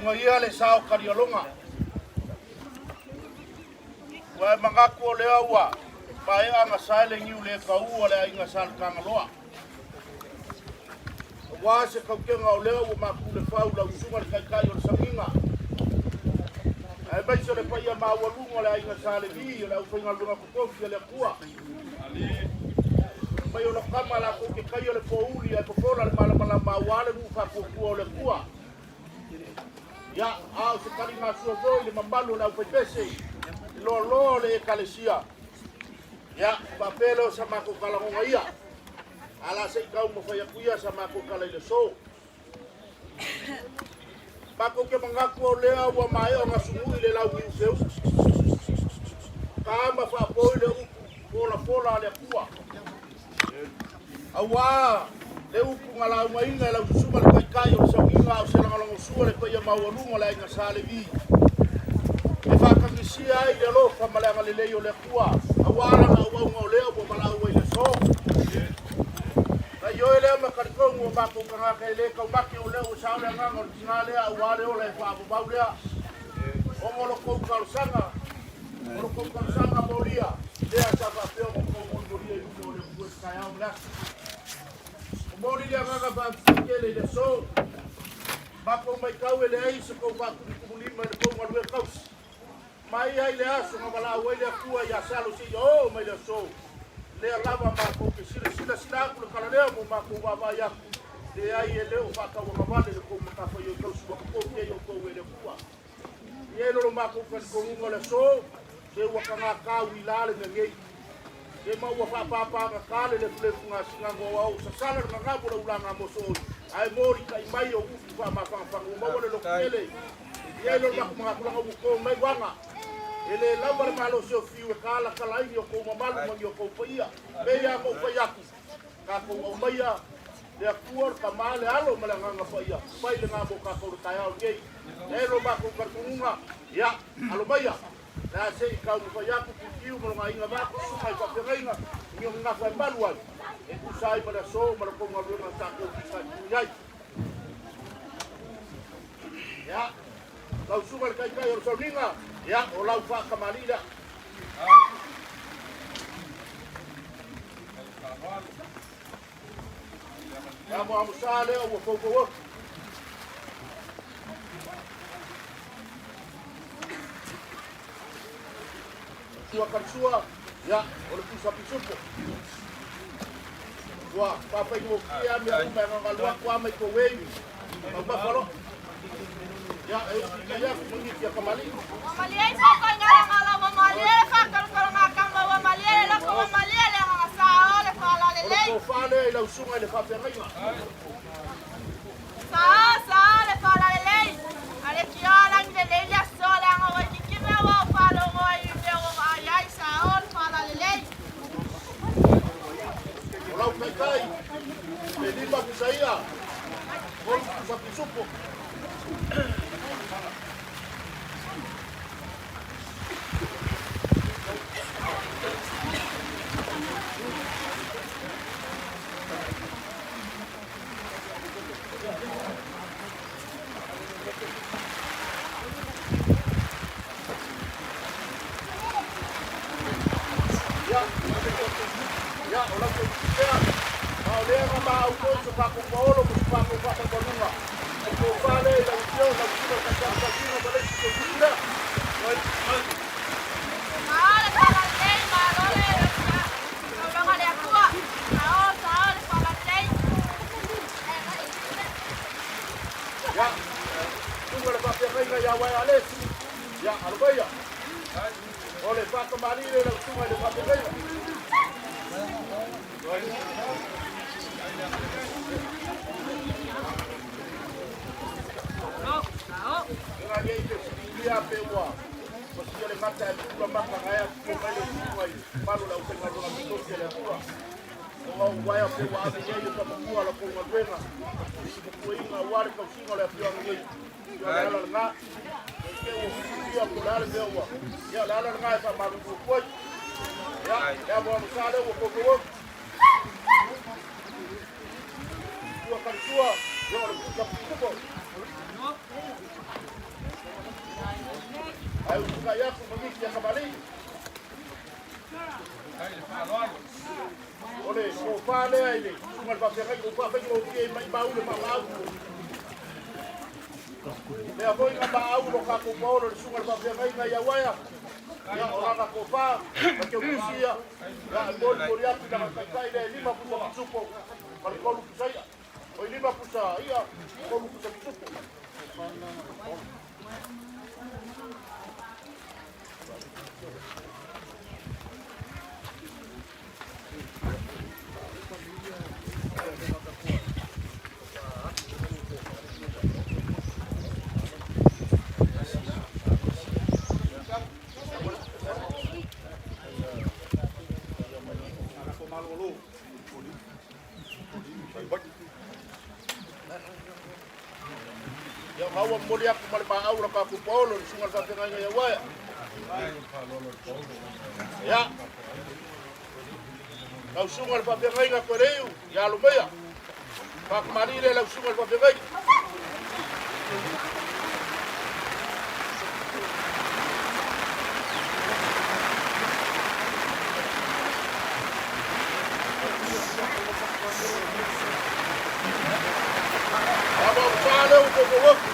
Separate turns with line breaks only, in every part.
Luga ia le sa o Kalialoga. Ua e manatu o lea ua maea gasae le niu le kau a le aiga Sa Letagaloa. Aua se tautega o lea ua mapu le fau lau susuga le taitai o le sagiga. Aemaise o le paia maualuga o le aiga Sa Levi o le aufaigaluega totofi a le Atua. Mai o lau tama latou te taia le pouli ae fofola le malamalama aua le nuu faatuatua o le Atua. Ia, a o se taligasua foi i le mamalu o le aufaipese i loaloa o le Ekalesia. Ia, faapea lea o sa matou talagoga ia. A la se i taumafai atu ia sa matou tala i le aso. Matou te manatu o lea ua maea ona sugui le launiu seu. Ka ma faapoi le upu folafola a le Atua. Auā le upu na laugaina e lau susuga le taitai o le sauniga a o se lagolagosua le paia maualuga o le aiga Sa Levi e faatagisia ai le alofa ma le agalelei o le Atua, auā lana auauna o lea ua valaau ai i le aso. Na ioe lea ma talitonu o matou tagata e le taumate o lea ua sao le agaga o le tina lea auā le ola e faavavau lea ona o lo tou talosaga O lo tou talosaga molia lea sa faapea ona outou molimolia i luma o le Atua i le taeao ma le aso. Momoli le agaga faafetai tele i le aso. Matou matau e leai se tou faatumutumulima i le tou galuega tausi. Mai ai le aso na valaau ai le Atua ia Salo seia oo mai le aso lea lava matou te silasila atu le tala lea mo matou vaavaai atu, leai e le o faatauagavale le tou matafaioi tausi ua totofi ai outou e le Atua. E i ai lo matou talitonuga o le aso, se ua tagata uila le mea nei. Se ma ua faapapagata le lefulefu gasinago aua ua sasala le gagavu o le ulaga moso oi, ae molitai mai o upu faamafanafana ua maua le loto tele. E i ai lo matou manatulaga ua to mai uaga. E le lava le malosi o fiu e talatala ai ni o tou mamalu ma ni o tou paia. Pei lava ona ou fai atu, tatou aumaia le Atua, le Tama, le Alo ma le Agaga Paia, fai lena mo tatou le taeao lenei. E lo matou talitonuga, ia, alo maia, le a se i taumafai atu Tuitiu ma lona aiga vaeatu susuga i faafeagaiga i ni gagafa e malu ai, e tusa ai ma le aso ma le tou galuega sa tou fitaitugi ai. Ia, lau susuga i le Taitai o le Sauniga, ia, o lau faatamalii lea. Le amoamosa lea ua foufou atu. Sua kalisua, ia, o le pusa pisupo. Ua faafaigofie lava mea uma e gagalu atu lava mai tou ei, taumafa loa. Ia, e ufi kai atu ma nisi a kamalii.
Ua malie i faafaigalaga ua malie le faatolotologatama ua malie le loko ua malie le agaga sao le
O le
faalalelei.
tofa lea i lau susuga i le faafeagaiga.
Sao sao le faalalelei. A le tio lagi lelei le aso leaga ua ikiki mea ua ou faalogo ai i mea ua vaai ai sao le faalalelei.
O lau taitai, e lima pusa ia, tolu pusa pisupo. Ia, ia, o lau tausi lea, ma o lea na maau foi so tatou paolo ma so tatou faamaualuga. O le tofa lea i lau Afioga, lau Susuga i le Taitai ma le isi tausi lea.
Sao le faalalelei malo le taulaga le Atua. Sao sao le faalalelei.
Ia, susuga i le faafeagaiga ia Wae Alesi, ia, alo maia. O le faatamalii lea i lau susuga i le faafeagaiga. Ina nei fesiligia pe ua pasia le gata e pula maka gaea tupu mai le susuga i mamalu o le aufaigaluega totofi a le Atua. Ona o uaea pe ua ave i ai le faamakua a la outou galuega, ma tusi matuaina aua le tausiga o le afioaga nei. Ia o le ala lena. Ne i te i ua fesiligia po o le a le mea ua. Ia o le ala lena e faamalulu atu ai. Ia, le amoamosa lea ua toutou atu. Tua kalitua, ia o le pusa pitupo. Ae usugai atu ma nisi a kamali'i. O le tofa lea i le susuga i le faafeagaiga ua faafaigofie ai maimau le maumau. Lea foi na maau lo tatou paolo i le susuga i le faafeagaiga i Auaea, ia o lana tofa ma Teutusi ia, ia e molimoli atu i lana taitai lea e lima pusa pisupo ma le tolu pusa ia. Oi lima pusa ia, tolu pusa pisupo. Ia o ua momoli atu ma le maau la tatou paolo i le susuga i le faafeagaiga i Auaea. Ia, lau susuga i le faafeagaiga Toeleiu ia Alomaia. Faatamalii lea lau susuga i le faafeagaiga. Ua lea ua foufou atu.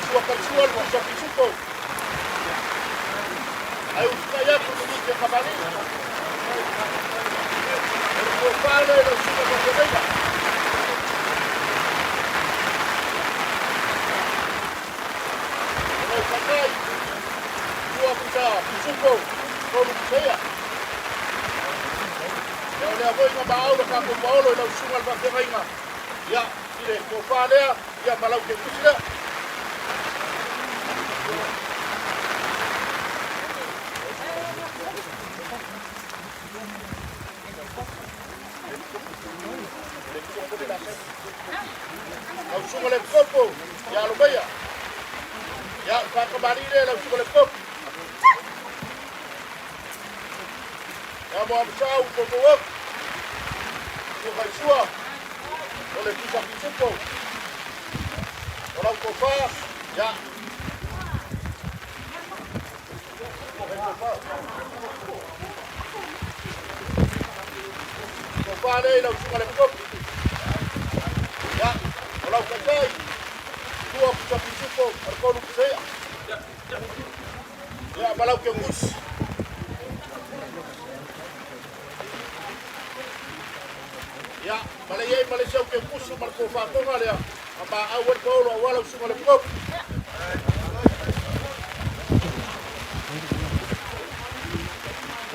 Sua kalisua le pusa pisupo. Ai usukai atu le nisi a kamali'i. O le tofa lea i lau susuga faafeagaiga. O lau taitai, lua pusa pisupo, tolu pusa ia. Ia o lea foi na maau le tatou paolo i lau susuga i le faafeagaiga. Ia, i le tofa lea, ia ma lau teutusi lea. Lau susuga le Kopo, ia alo maia. Ia, faatamalii lea lau susuga le Kopo. Ia mo amasau foufou atu. Sua kaisua, o le pusa pisupo. O lau tofa, ia. Tofa lea i lau susuga le Kopo. Ia, o lau taitai, lua pusa pisupo, o le tolu pusa ia. Ia, ma lau teutusi. Ia, ma le iai ma le isi au teutusi ma le tofatoga lea, ma maau ai le paolo aua lau susuga le Kopo.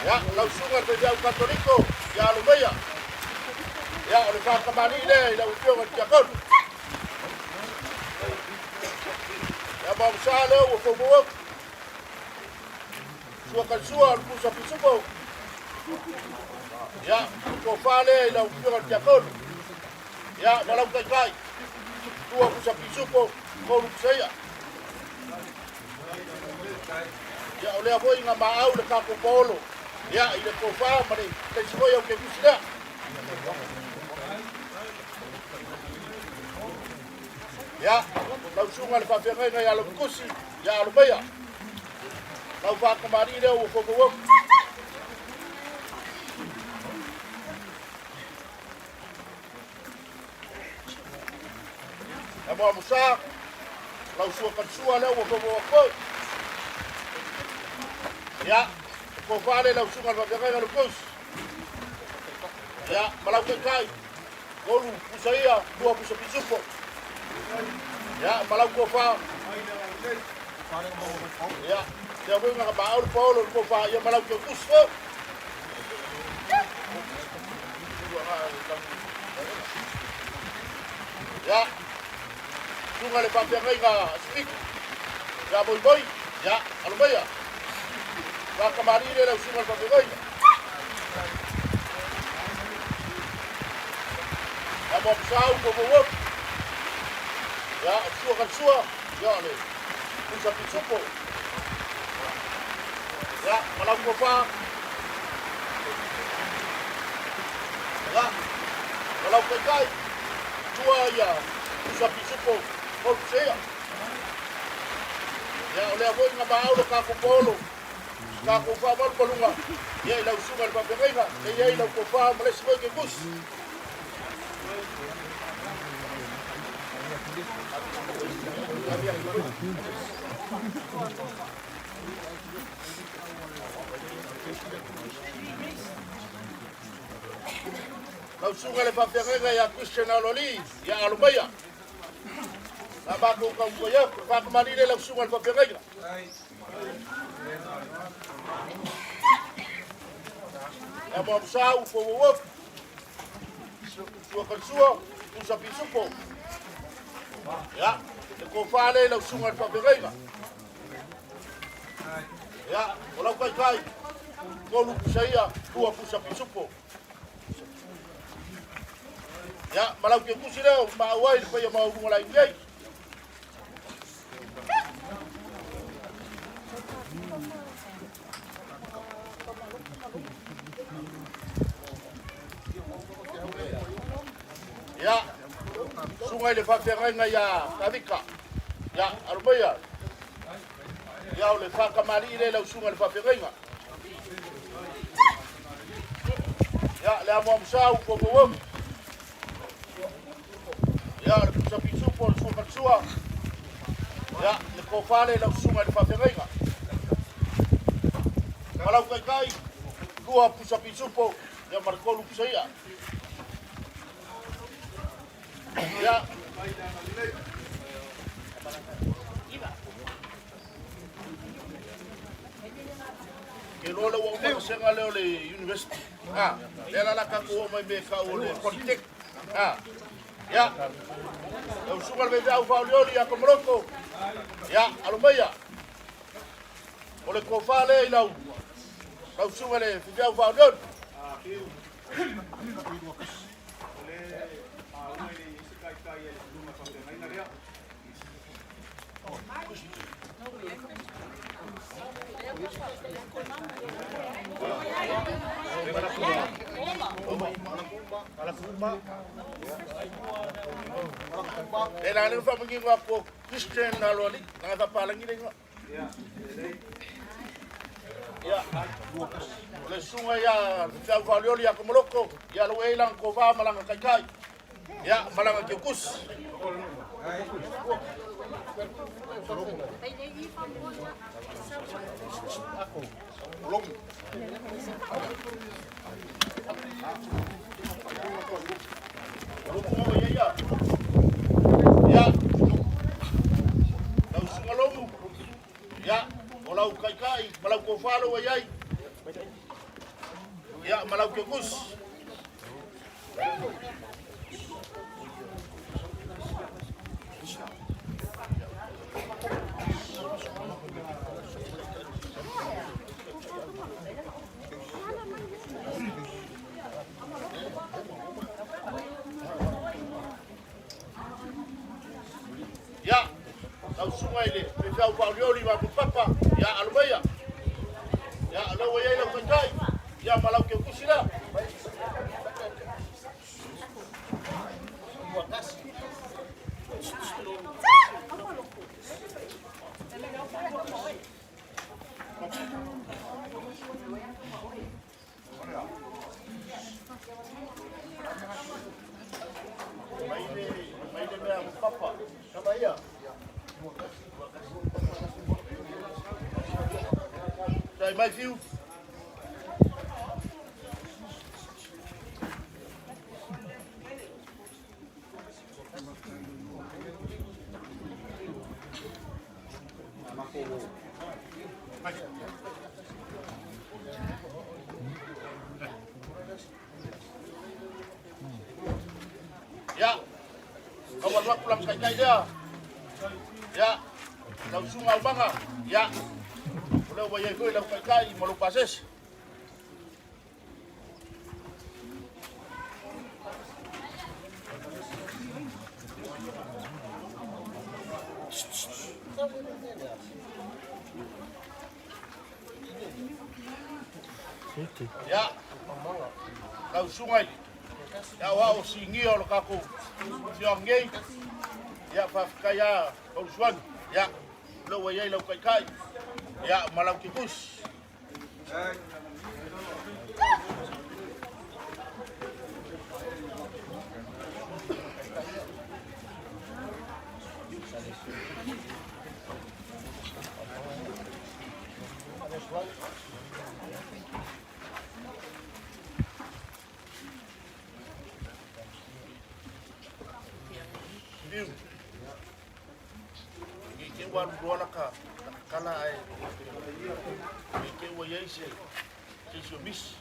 Ia, lau susuga i le faifeau Katoliko, ia alo maia. Ia, o le faatamalii lea i lau afioga i le tiakono. Ia, ma sa lea ua foufou atu. Sua kalisua o le pusa pisupo. Ia, tofa lea i lau afioga i le tiakono. Ia, ma lau taitai. Lua pusa pisupo, tolu pusa ia. Ia, o lea foi na maau le tatou paolo. Ia, i le tofa ma le isi foi au teutusi lea. Ia, lau susuga i le faafeagaiga ia Lavikusi, ia alo maia. Lau faatamalii lea ua foufou atu. Ia mo amusa, lau sua kalisua lea ua foufou atu foi. Ia, tofa lea lau susuga i le faafeagaiga Lavikusi. Ia, ma lau taitai, tolu pusa ia, lua pusa pisupo. Ia, ma lau tofa. Ia, lea foi na maau le paolo le tofa, ia ma lau teutusi foi. Ia, susuga le faafeagaiga Sipiki. Ia, moi, ia, alo maia. Faatamalii lea lau susuga le faafeagaiga. Ia, mo amusau, foufou atu. Ia, o sua kalisua, ia, o le pusa pisupo. Ia, ma lau tofa. Ia, ma lau taitai, tua ia pusa pisupo, tolu pusa ia. Ia, o lea foi na maau le tatou paolo, tatou faamalumaluga, ia i lau susuga i le faafeagaiga, e i ai lau tofa ma le isi foi kegusi. Lau susuga i le faafeagaiga ia Christian Aloalii, ia Alomaia. Na matou taumafai atu, faatamalii le lau susuga i le faafeagaiga. Ia Moamusau, Fououofu, Sua Kalisua, Tusa Pisupo. Ia, le tofa lea i lau susuga i le faafeagaiga. Ia, o lau taitai, tolu pusa ia, lua pusa pisupo. Ia, ma lau kekusi lea o maau ai le paia maualuga la i ai. Ia, susuga i le faafeagaiga ia Tavika. Ia, alo maia. Ia, o le faatamalii lea i lau susuga i le faafeagaiga. Ia, le amoamusau, fofouofu. Ia, o le pusa pisupo, o le sua fatusua. Ia, le tofa lea i lau susuga i le faafeagaiga. Ma lau taitai, lua pusa pisupo, ia ma le tolu pusa ia. Ia, Ke loa le ua uma vasega lea o le university. Ah, lea la la tatou oo mai me kau o le polytech. Ah, ia. Lau susuga le faifeau faaolioli ia Komoloko. Ia, alo maia. O le tofa lea i lau lau susuga le faifeau faaolioli. E la le whamangingo a ko Christian Aloali, nanga whapalangi le ingoa. Ia, o le susuga ia Feau Faolioli ia Komoloko, ia lo e langa kova ma langa kaikai. Ia, ma langa kiukusi. Ia, lau susuga Lomu, ia, o lau kaikai ma lau tofa lea ua i ai, ia, ma lau kekusi. Ia, lau susuga i le faifeau faaolioli ma Papa, ia alo maia. Ia, o lea ua i ai lau taitai, ia ma lau keukusi lea. Mai le mea mo papa. Kama ia. Sai mai fiu. Ia, kau alu aku lang kai lea. Ia, lau susuga aumaga. Ia, o lea ua i ai foi lau taitai ma lou pasese. Ia, lau susuga i le aoao sinia o le tatou afioaga nei. Ia, faafetai lava Paulusuani. Ia. lea ua i ai lau taitai, ia, ma lau kikusi. Fiu. Ne i te i ua alu loa laka tala ae ne i te i ua i ai se isi o misi.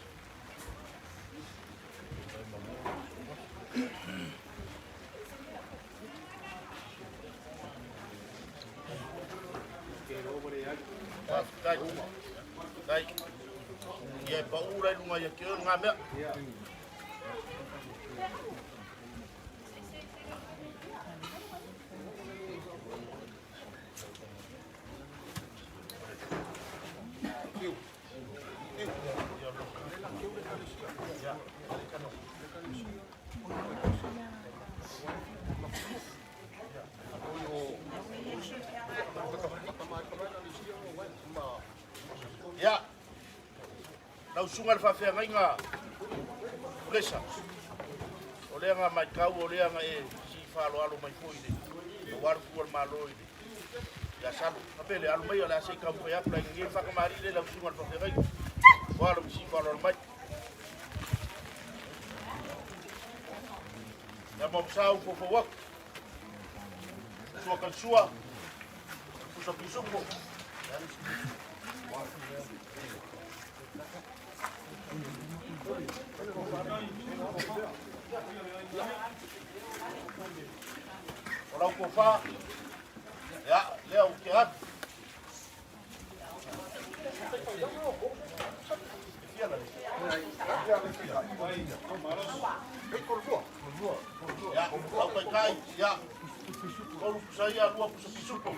Faafetai. Faafetai. Ia e pau la i luga ia te oe lena mea. Ia, lau susuga i le faafeagaiga Kulesa, o lea na matau o lea na e sii faaaloalo mai foi i le aua le tuua o le Malo i le ia Salo. Faapea lea, alo mai o le a se i taumafai atu la i faatamalii lea lau susuga i le faafeagaiga, aua lou sii faaaloalo mai. Ia maumasa u foufou atu. Sua talisua, pusa pisupo. O lau tofa, ia, lea ou te atu. Ia, lau taitai, ia, tolu pusa ia, lua pusa pisupo.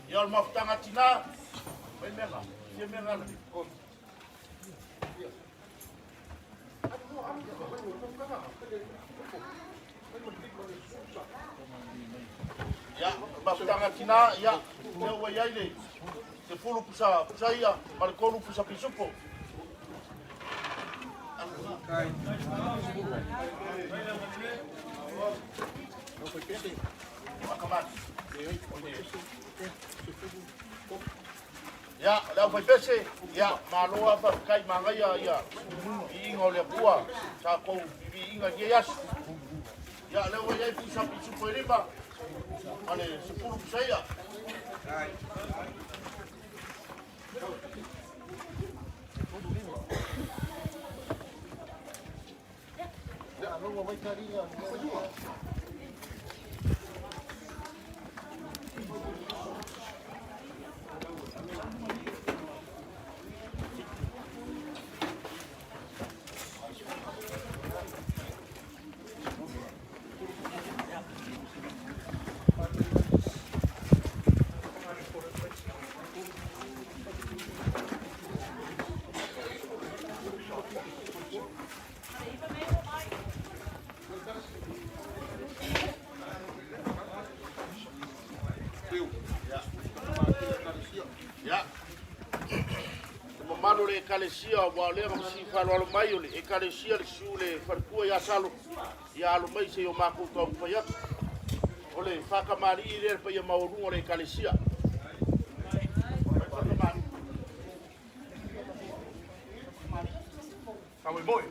Ia o le mafutaga tina, mai mea na, fia mea na. Ia, mafutaga tina, ia, lea ua i ai le 10 pusa, pusa ia, ma le 3 pusa pisupo. Ia, le aufaipese, ia, malo lava faafetai manaia ia viiga o le Atua sa tou viiga i lenei aso. Ia, lea ua i ai pusa pisupo e 5 ma le 10 pusa ia. Ia, le mamalu o le Ekalesia, aua o lea na sii faaaloalo mai o le Ekalesia le susu le faletua ia Salo, ia alo mai se i o matou taumafai atu. O le faatamalii lea le paia maualuga o le Ekalesia. Faamoemoe.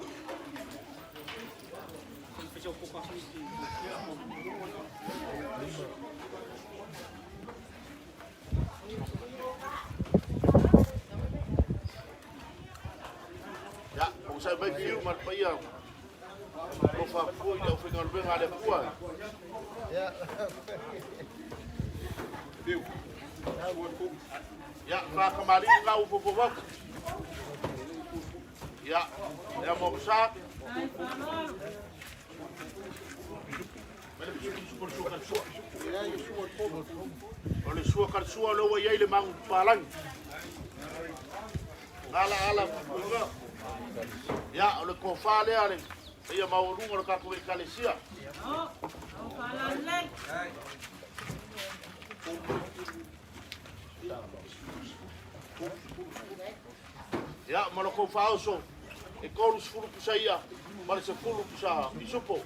Onosai mai Fiu ma le paia alofa atu foi i le aufaigaluega a le Atua. Ia, faatamalii na ua fofo atu. Ia, lea mo sa. O le sua kalesua o lea ua i ai le magu papalagi. Ala ala puipuiga. Ia, o le tofa lea le paia maualuga o le tatou Ekalesia. Ia, ma lo kou faaoso, e 30 pusa ia, ma le 10 pusa pisupo.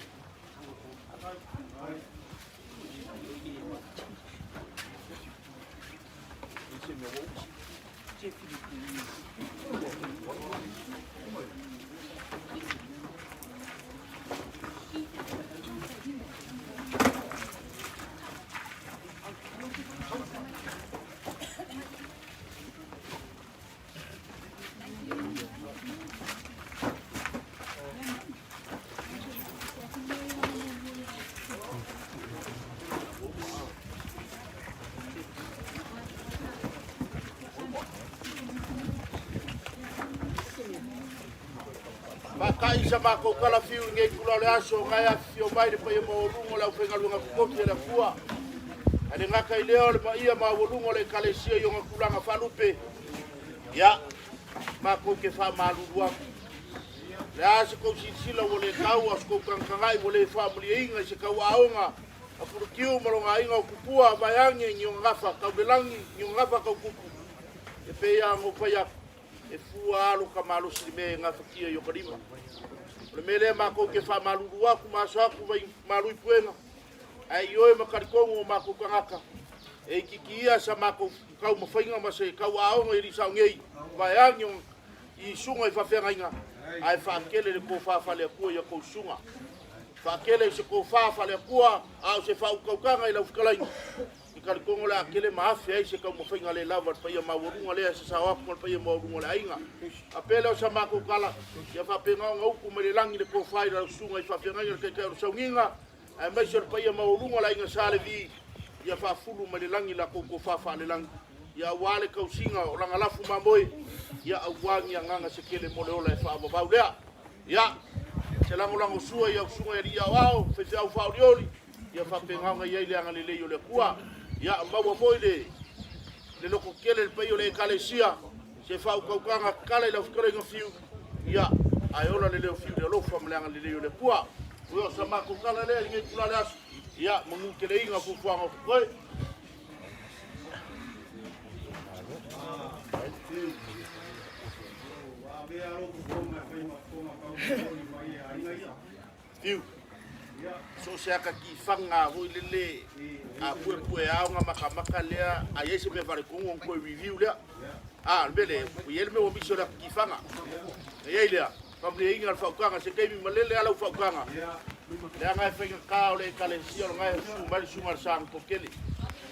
Faata'i sa matou tala fiu i lenei itula o le aso, na e afifio mai le paia maualuga o le aufaigaluega totofi a le Atua. Ae le gata i lea o le paia maualuga o le Ekalesia i ona tulaga faalupe. Ia, matou te faamalulu atu. O le a se tou silasila ua le tau, a o se tou tagatagai ua le faamalieina i se tauaoga a Fulutiu ma lona aiga o Tupua, vaeane ni ona gafa tau le lagi, ni ona gafa tau tupu. E pei lava ona ou fai atu, e fua lava lo ta malosi i le mea e gafatia i ota lima. O le mea lea matou te faamalulu atu ma aso atu vai malu i puega, ae ioe ma talitonu o matou tagata, e itiiti ia sa matou taumafaiga ma se tauaoga i alii sao nei, vaeane i susuga i faafeagaiga, ae faatele le tofa faale-Atua i a outou susuga. Faatele i se tofa faale-Atua, a o se faautautaga i lau fetalaiga, e talitonu o le a tele ma afe ai se taumafaiga le lava i le paia maualuga lea e sasao atu ma le paia maualuga o le aiga. Faapea lea o sa matou tala, ia faapena ona utu mai le lagi le tofa i lau susuga i faafeagaiga le taitai o le sauniga, aemaise o le paia maualuga o le aiga Sa Levi, ia faafulu mai le lagi la outou tofa faalelagi, ia aua le tausiga o lana lafu mamoe, ia aua ni agaga se tele mo le ola e faavavau lea. Ia, se lagolago sua i au susuga i alii aoao, faifeau faaolioli, ia faapena ona i ai le agalelei o le Atua. Ia maua foi le lototele i le paia o le Ekalesia, se faautautaga tatala i lau fetalaiga Fiu, ia, ae ola le leo fiu i le alofa ma le agalelei o le Atua. Ia, o sa matou tala lea i lenei itula o le aso, ia, manuteleina fuafuaga o totoe. Fiu, so o se ata tifaga foi lele a puepue ao ona matamata lea, a i ai se mea faaletonu ona toe review lea. A, o le mea lea, ua i ai le mea ua misi o le ata tifaga. Na i ai lea, faamalieina le faautaga, se taimi malele lava lau faautaga. Leaga e faigata o le Ekalesia o lena e susu mai le susuga i le Sagapolutele,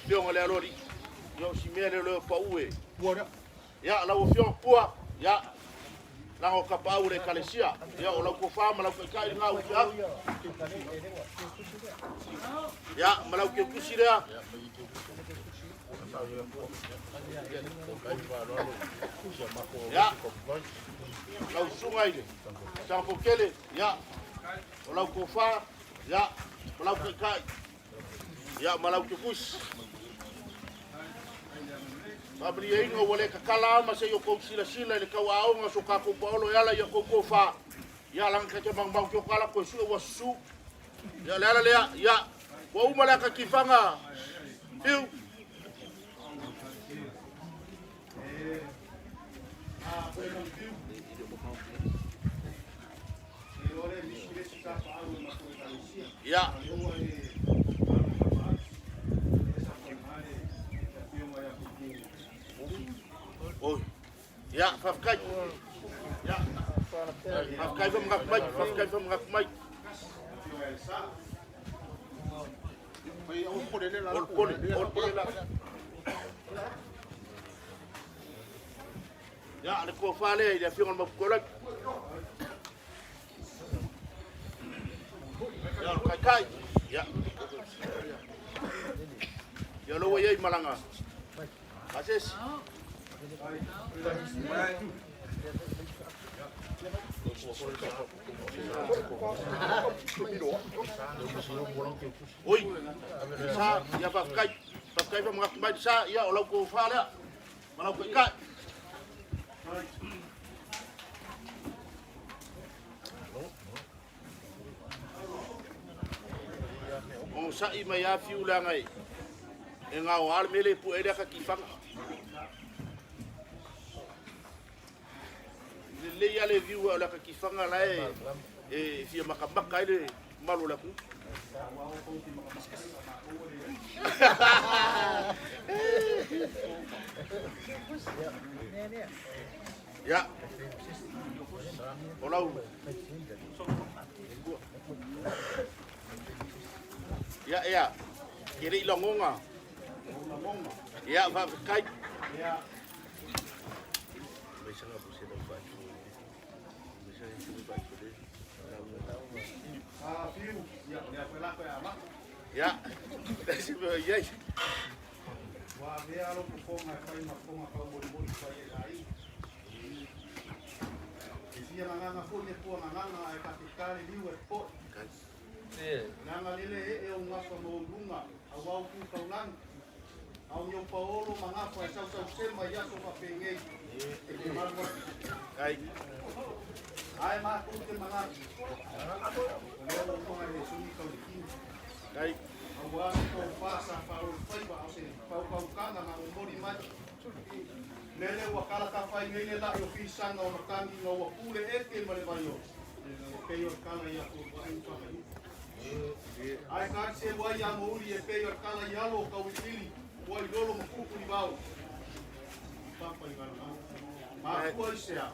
afioga i le Aloalii. Ia o si mea lea o lea e pau e. Ia, lau Afioga Pua, ia, leaga o tapaau o le Ekalesia. Ia, o lau tofa ma lau taitai lena ua tea atu. Ia, ma lau teutusi lea. Ia, lau susuga i le Sagapolutele, ia, o lau tofa, ia, ma lau taitai, ia, ma lau teutusi. Faamalieina ua le tatala ama se i o tou silasila i le tauaoga o so tatou paolo e ala i a tou tofa. Ia, laga ta te maumau te o ala toe sue ua susu. Ia, o le ala lea, ia, ua uma le ata tifaga. Fiu. Ia. Oi. Ia, faafetai. Ia. Faafetai faamanatu mai, faafetai faamanatu mai. O le pole, o le pole la. Ia, le tofa lea i le afioga i le Maputoelagi. Taitai. Ia. Ia lo ua i ai malaga. Asesi. Oi, sa, ia faafetai. Faafetai faamanatu mai sa, ia o lau tofa lea. Ma lau taitai. Onosai mai lava Fiu leaga e gaoa le mea lea e pue ai le ata tifaga. Lelei lava le viu o le ata tifaga la e fia matamata ai le mamalu o le atunuu. Ia, o lau Ia, ia, ke le i lagona. Ia, faafetai. Ia, ia,
Ua avea lou fofoga e fai ma fofoga taumolimoli fai ai aiga. E fia gagaga foi le pua gagaga ae ta te ta le liu e popoe. Leaga lele ee ou gafa ma ou luga, auau tu taulagi. Ao ni ou paolo ma gafa e sausausema i aso faapenei e te malu atu. Ae matou te manatu, o lea ua uma ona e sui tau le kino. Aua se tofa sa faaolofaiva a o se paupautaga na momoli mai. Lele ua kalatafa ai nei le la'i o fisaga o matagi ina ua pule eke ma le vaiolo e pei o le kala i Atuatua'i ma Fagaiupu. Ae taliselu ai ia Mouli e pei o le kala i alo o Kauilili ua i lolo ma pupu i vao i papa i Galagala. Mafua i se a?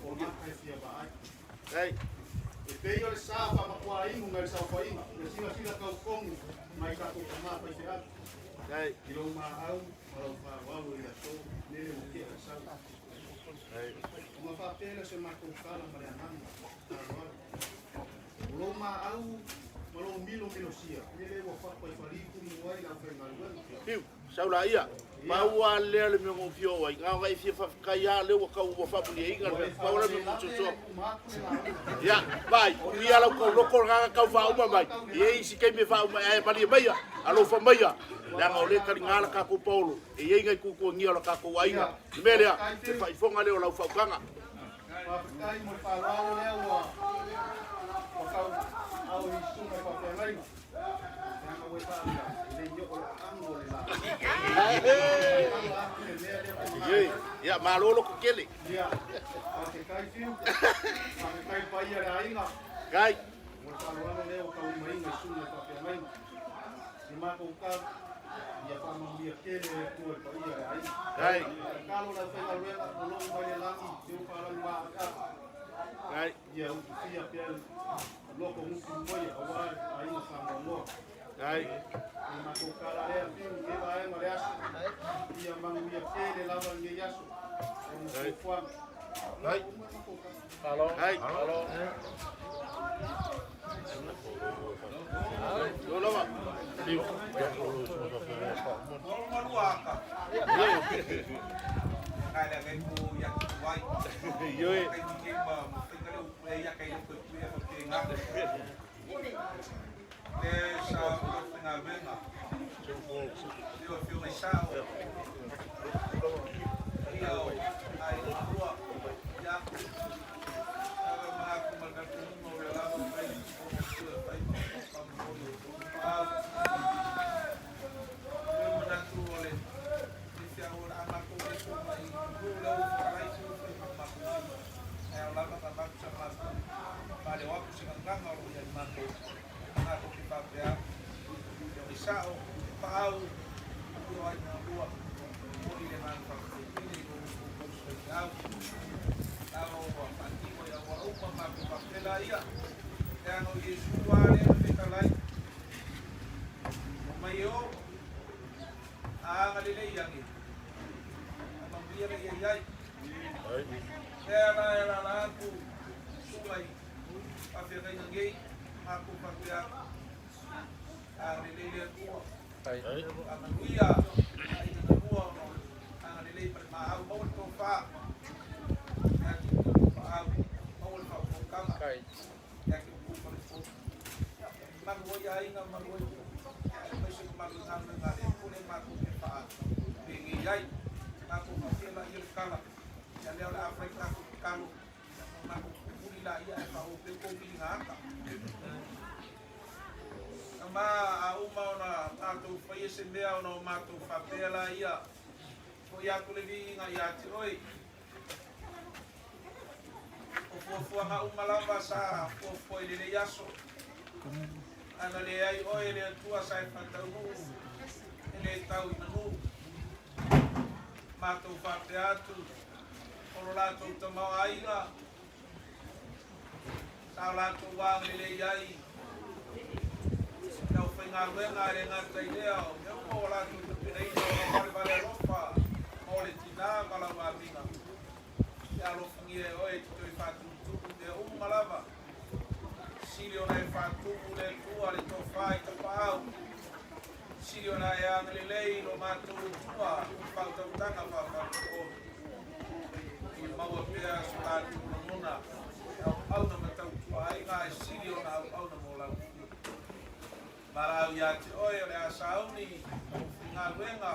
O maka e fia vaai. E pei o le sa faamatuainu nai le saofaiga, le silasila tautonu mai tatou tama faifeau. I lou maau ma lau faaaloalo i le aso lele ua tea le sau. Ona faapea lea o se matou tala ma le agaga faaaloalo. O lou maau ma lou milomilosia lele ua fapa i falitu ai le aufaigaluega.
Fiu, sau laia. Pau lava lea le mea na ou fia oo ai, na ona e fia faafetai lava lea ua tau ua faamuliaina le mea, pau lea mea na ou sosoa. Ia, vaai, uia lau tauloko lena na tau faauma mai, e i ai isi taimi e faauma ai, ae malie maia, alofa maia, leaga o lea e taliga le tatou paolo, e i ai nai tuatuagia o le tatou aiga. O le mea lea, le faaifoga lea o lau faautaga.
Faafetai mo le faaaloalo lea ua tau ao i susuga i faafeagaiga. Leaga ua e faaalia, e le i oo le aano o le la. Ala atu le mea lea e
Ioe, ia malo loto tele.
Ia, faafetai Fiu, faafetai le paia le aiga.
Kai.
Mo le faaaloalo lea ua taulimaina i susuga i faafeagaiga. Le matou talo, ia faamanuia tele e Atua i le paia le aiga.
Kai.
Tatalo le aufaigaluega, o lou mai le lagi, teu faalagi maaveave.
Kai.
Ia utufia pea le loko gutu moia aua le aiga faanoanoa.
Kai.
Le matou tala lea Fiu i lenei vaega o le aso. Ia manuia tele lava lenei aso. Ona fuafuaga.
Kai.
Uma le matou tala.
Kai. Lo lava. Ioe.
Matou faapea atu, agalelei le Atua. Faamanuia aiga na lua ona o le agalelei ma le maau. Maua le tofa ia te outou tapaau, maua le faautautaga ia te outou falefono. Malu ai aiga, malu ai nuu, aemaise mamalu i galuega a le Atua lea matou te faapenei ai. Matou faapea laia le tala, ia lea o le a fai le tatou tatalo, ona matou tuumuli laia ae faaauau pea outou viliga ata. Tama, a uma ona matou faia se mea ona o matou faapea laia, foi atu le viiga ia te oe. O fuafuaga uma lava sa fuafua i lenei aso. Ana leai oe le Atua sa e faataunuu, e le tau i manu. Matou faapea atu, o lo latou tamaoaiga, sa o latou agalelei ai i le aufaigaluega, e le gata i lea, o mea uma ua latou tapenaina o lau valevale alofa mo le tina ma lau amiga. Ia alofagia e oe e te toe faatumutumu mea uma lava. Sili ona e faatumu le Atua le tofa i tapaau. Sili ona e agalelei i lo matou Atua i faautautaga faafaletoonu. Ia maua pea so latou lagona e auauna ma tautua aiga ae sili ona auauna mo lau Afioga. Valaau ia te oe o le a sauni o faigaluega,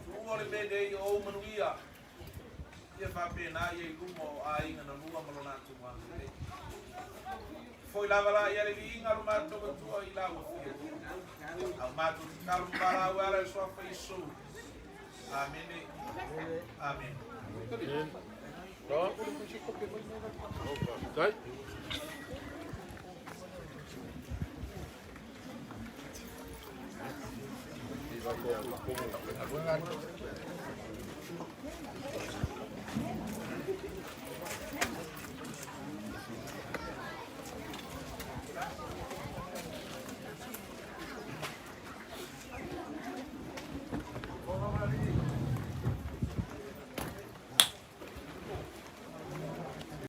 tuua le melei o ou manuia, ia faapena ia i luma o aiga na lua ma lo latou agalelei. Foi lava la ia le viiga lo matou Atua i lau Afioga. Au matou tatalo ma valaau e ala i le suafa Iesu. Amene. Amene.